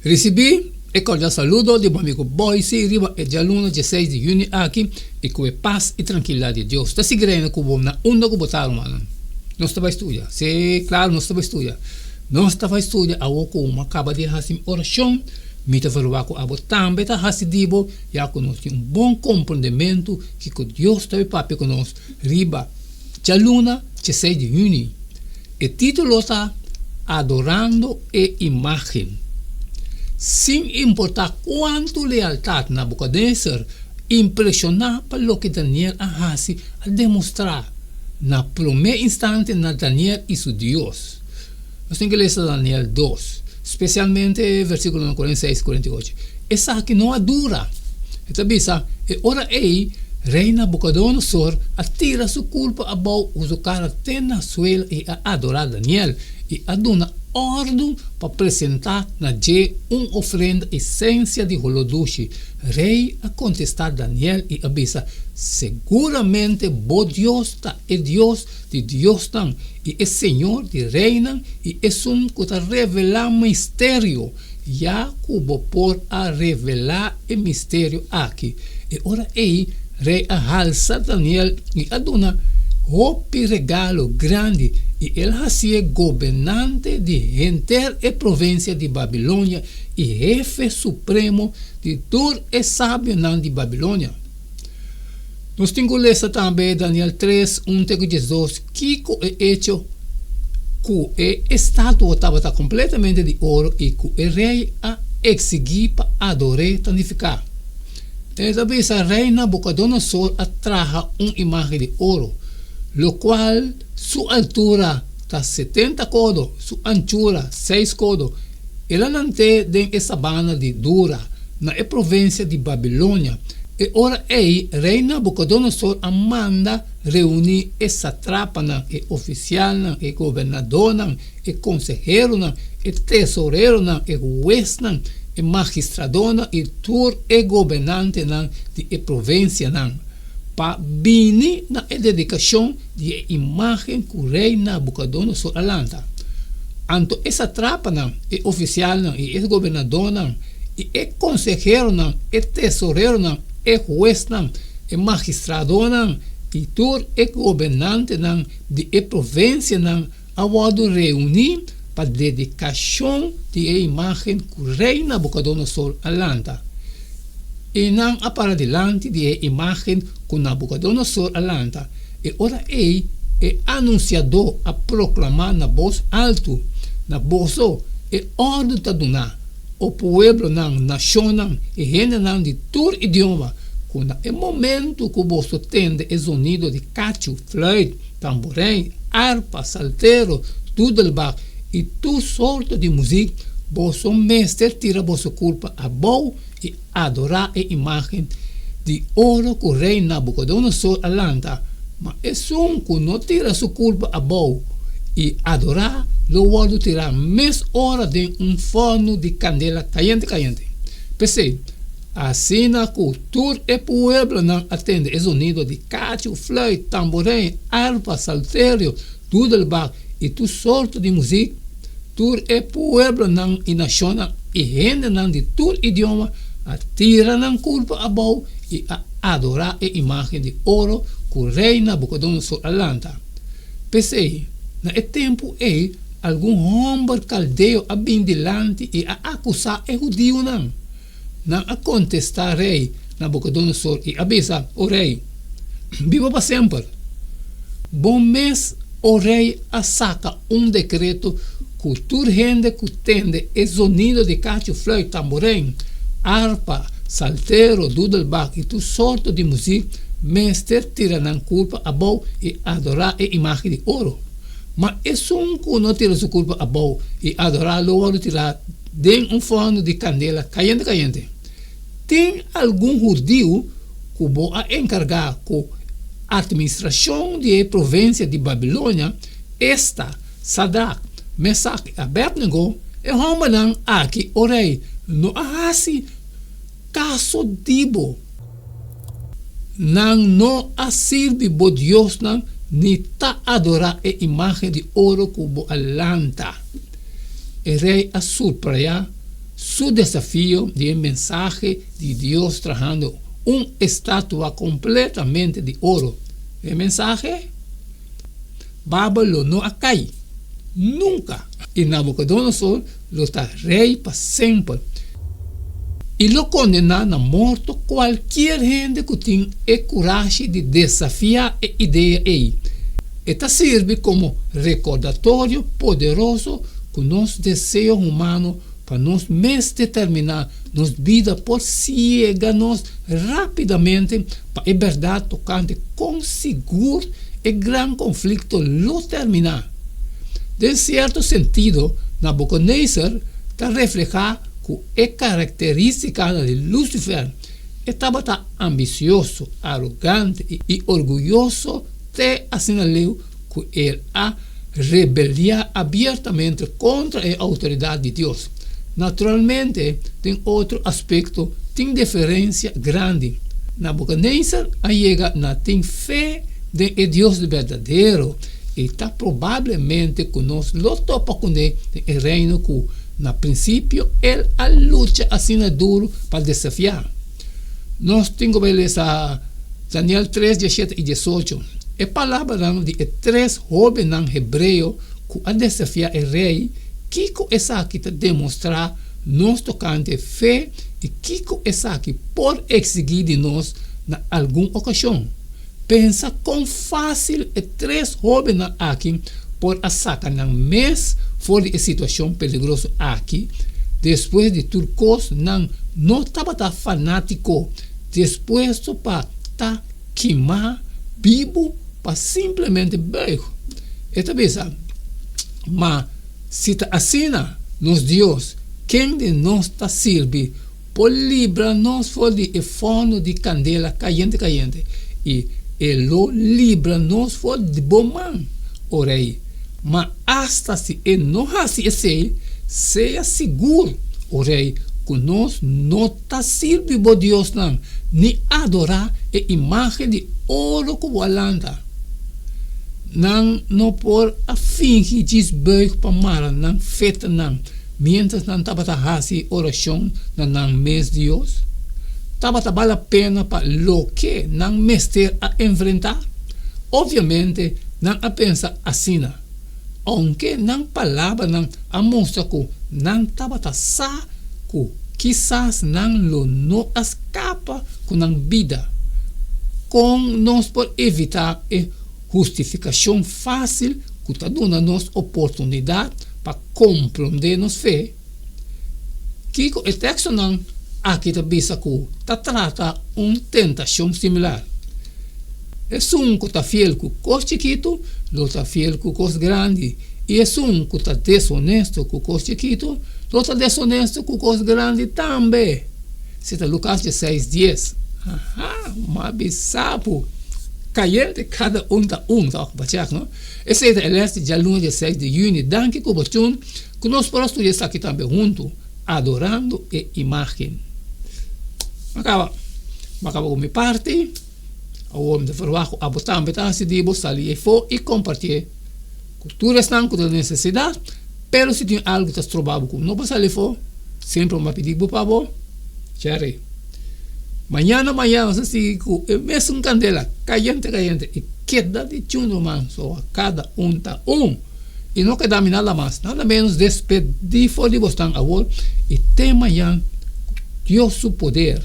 Risibí e kordial saludo di bo amigo Boyce riba e djaluna dieseis di yüni aki i ku e pas i trankilidat di Dios ta sigui reina ku bo na unda ku bo ta rumannan. Nos ta bai studia. Sí, klaru nos ta bai studia. Nos ta bai studia awor ku mi a kaba di hasi mi orashon, mi ta verwagt ku abo tambe ta hasi di bo ya ku nos tin un bon komprondementu kiko Dios ta bai papia ku nos riba djaluna dieseis di yüni. E título ta Adorando e Imágen. Sin importá kuantu lealtat Nabucodonosor impreshoná pa loke Daniel a hasi a demostrá na promé instante na Daniel i su Dios. Nos tin ke lesa Daniel dos, spesialmente e versíkulonan 46 i 48. Esaki no a dura. E ta bisa, E ora ei, rei Nabukodonosor a tira su kurpa abou ku su kara te na suela i a adorá Daniel, i a duna òrdu pa presentá na dje un ofrenda i sensia di holó dushi. Rei a kontestá Daniel i a bisa, Seguramente bo Dios ta e Dios di diosnan i e Señor di reinan i esun ku ta revelá misterio. Ya ku bo por a revelá e misterio aki. E ora ei rei a halsa Daniel i a duna hopi regalo grandi, i el hasié gobernante di henter e provinsia di Babilonia i hefe supremo di tur e sabionan di Babilonia. Nos tin ku lesa tambe Daniel tres, un te ku diesdos, kiko e echo ku e estatua tabata kompletamente di oro i ku e rei a eksigí pa ador'é ta nifiká. E ta bisa, Rei Nabukodonosor a traha un imágen di oro, lokual su altura ta setenta kodo, su anchura seis kodo. El a lant'é den e sabana di Dura, na e provinsia di Babilonia. E ora ei rei Nabukodonosor a manda reuní e satrapanan, e ofisialnan, e gobernadónan, e konseheronan, e tesoreronan, e huesnan, e magistradónan i tur e gobernantenan di e provinsianan, pa bini na e dedikashon di e imágen ku rei Nabukodonosor a lanta. Anto e satrapanan, e ofisialnan i e gobernadónan i e konseheronan, e tesoreronan, e huesnan, e magistradonan i tur e gobernantenan di e provinsianan a wòrdu reuní pa dedikashon di e imágen ku rei Nabukodonosor a lanta. I nan a para dilanti di e imágen ku Nabukodonosor a lanta. E ora ei e anunsiadó a proklamá na bos altu, Na boso e òrdu ta duná, o pueblonan, nashonnan i hendenan di tur idioma, ku na e momentu ku boso tende e zonido di kachu, fluit, tamborijn, arpa, saltero, doedelbak i tur sorto di muzik, boso mester tira boso kurpa abou i adorá e imágen di oro ku rei Nabukodonosor a lanta. Ma esun ku no tira su kurpa abou i adorá lo wòrdu tirá mes ora den un fòrnu di kandela kayente kayente. P'esei, Asina ku tur e pueblonan a tende e zonido di kachu, fluit, tamborein, arpa, salterio, dudelbak i tur sorto di muzik, tur e pueblonan i nashonnan i hendenan di tur idioma a tira nan kurpa abou i a adorá e imágen di oro ku rei Nabukodonosor a lanta. P'esei, na e tempu ei algun hòmber kaldeo a bin dilanti i a akusá e hudiunan. Nan a kontestá rei Nabukodonosor i a bisa, O rei, biba pa semper! Bo mes, o rei, a saka un dekreto ku tur hende ku tende e zonido di kachu, fluit, tamborein, arpa, saltero, dudelbak i tur sorto di muzik mester tira nan kurpa abou i adorá e imágen di oro. Ma esun ku no tira su kurpa abou i adorá lo wòrdu tirá Den un fòrnu di kandela kayente kayente. Tin algun hudiu ku bo a enkargá ku atministrashon di e provinsia di Babilonia, esta, Sadrak, Mesak i Abednego, e hòmbernan aki, o rei, no a hasi kaso di bo. Nan no a sirbi bo diosnan ni ta adorá e imágen di oro ku bo a lanta. E rei a surprayá Su desafio di e mensahe di Dios trahando un estatua kompletamente di oro. E mensahe? Babel lo no a kai. Nunka! I Nabukodonosor lo ta rei pa semper. I lo kondená na morto kualkier hende ku tin e kurashi di desafiá e idea ei. E ta sirbi komo rekordatorio poderoso ku nos deseo humano pa nos mes determiná nos bida por siega nos rápidamente pa e bèrdat tokante kon sigur e gran konflikto lo terminá. Den sierto sentido, Nabukodonosor ta reflehá ku e karakterístikanan di Lusifer, e tabata ambisioso, arogante i orguyoso te asina leu ku el a rebeliá abiertamente kontra e outoridat di Dios. Naturalmente, den otro aspekto tin diferensia grandi. Nabukodonosor a yega na tin fe den e Dios berdadero i ta probablemente ku nos lo topa kuné den e Reino ku na prinsipio el a lucha asina duru pa desafiá. Nos tin ku bai lesa Daniel tres, diesshete i diesocho. E palabranan di e tres hóbennan hebreo ku a desafiá e rei, kiko esaki ta demostrá nos tokante fe i kiko esaki por eksigí di nos na algun okashon? Pensa kon fásil e tres hóbennan aki por a saka nan mes for di e situashon peligroso aki. Despues di tur kos, nan no tabata fanátiko dispuesto pa ta kimá bibu pa simplemente buig. E ta bisa, Ma si ta asina, nos Dios, kende nos ta sirbi, por libra nos for di e fòrnu di kandela kayente kayente, i e lo libra nos for di bo man, o rei. Ma asta si e no hasi esei, sea sigur, o rei, ku nos no ta sirbi bo diosnan, ni adorá e imágen di oro ku bo a lanta. Nan no por a fingi djis buig pa mara nan fetanan Miéntras nan tabata hasi orashon na nan mes Dios, tabata bal la pena pa loke nan mester a enfrentá? Opviamente nan a pensa asina, ounke nan palabranan a mustra ku nan tabata sa ku kisas nan lo no a skapa ku nan bida. Kon nos por evitá e hustifikashon fásil ku ta duna nos oportunidat pa komprondé nos fe? Kiko e tekstonan aki ta bisa ku ta trata un tentashon similar? Esun ku ta fiel ku kos chikitu lo ta fiel ku kos grandi, i esun ku ta deshonesto ku kos chikitu lo ta deshonesto ku kos grandi tambe. Si ta Lukas dieseis dies. Aha, m'a bisa bo. Kayente kada un ta un, tok, bo chek no? Esei ta e les di djaluna dieseis di yüni. Danki ku bo tune ku nos por a studia esaki tambe huntu, Adorando e Imágen. M'a kaba. M'a kaba ku mi parti. Awor mi ta ferwagt ku abo tambe ta hasi di bo sali efo i kompartié ku tur esnan ku ta den nesesidat. Pero si tin algu ta stroba bo ku no por sali afó, semper bo a pidi bo pa bo Jerry. Mañana mañana nos a sigui ku e mesun kandela kayente kayente i keda di chundu man so kada un ta un i no keda mi nada mas nada menos despedí for di bosnan awor i te mañan ku Dios su poder.